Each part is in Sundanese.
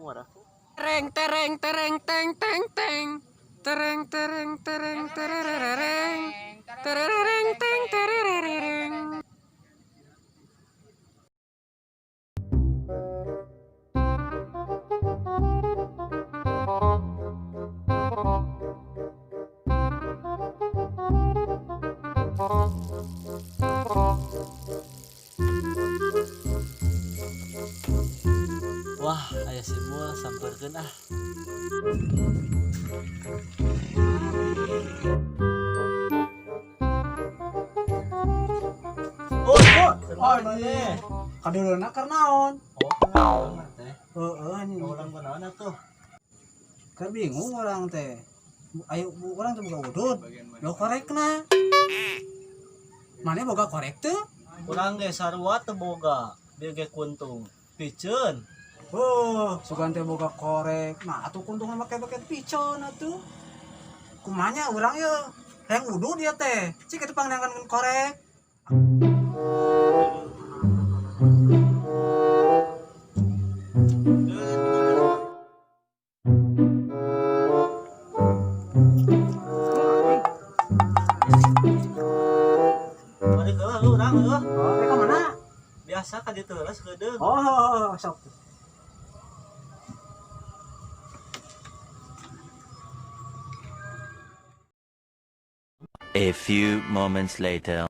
Wadah. Tereng tereng tereng teng teng teng. Tereng tereng tereng tererereng. Tererereng teng tererereng. Wah, aya si Mul, samperkeun ah. Oh, oh, Oh, iya. Kadulurna keur naon? Oh, kunaon teh? Heeh, anjing. Urang kunaon atuh? Keur bingung urang teh. Ayo urang teh boga udud. Lo korekna. Mane boga korek teu? Urang ge sarua teu boga, bieu ge kuntung. Piceun. Oh, sugan teh boga korek. Nah, atuh kuntungna make paket piceun atuh. Kumanya urang ye hayang udud ya teh. Cik eta pangneangan korek. Balik heula urang heuh. Oh, ka mana? Biasa ka ditu heula sakedeung. Oh, sok. A few moments later.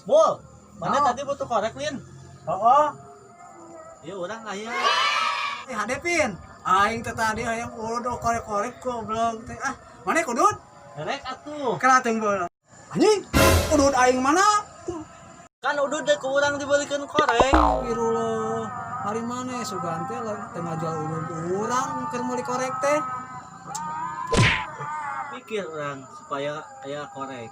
Mul, mana Oh. tadi butuh korek, Lin? Oh, oh. Ieu urang aya. Eh, hadepin. Aing teh tadi hayang udud korek-korek goblok teh. Ah, mana kudud? Rek atuh. Kerating bola. Anjing, udud aing mana? Kan udud deh ku urang dibelikeun korek. Pirullah, hari mana sugan teh teu ngajual udud urang keur meuli korek teh. Mikir urang supaya aya korek.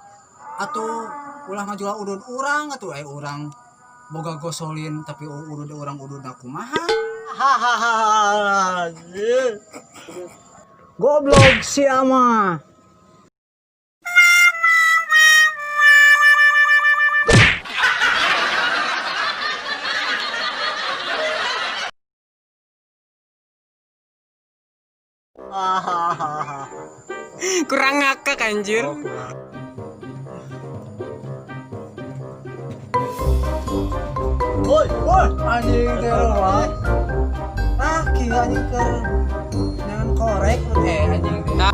Atuh ulah ngajual udud urang atuh urang boga gosolin tapi udud urang ududna kumaha? Hahaha. Goblok sia mah. Hahaha. Kurang ngakak anjir. Oh, kurang. Woi, Woi, anjing teh ruah. Ah, kieu anjing keur neangan korek anjing teh.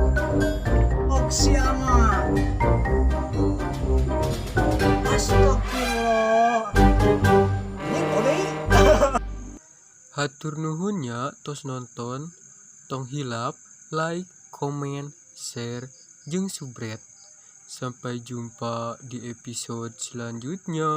Goblok sia mah. Astagfirullah. Anjing kode. Hatur nuhun nya tos nonton. Tong hilap like, komen, share, jeung subscribe. Sampai jumpa di episode selanjutnya.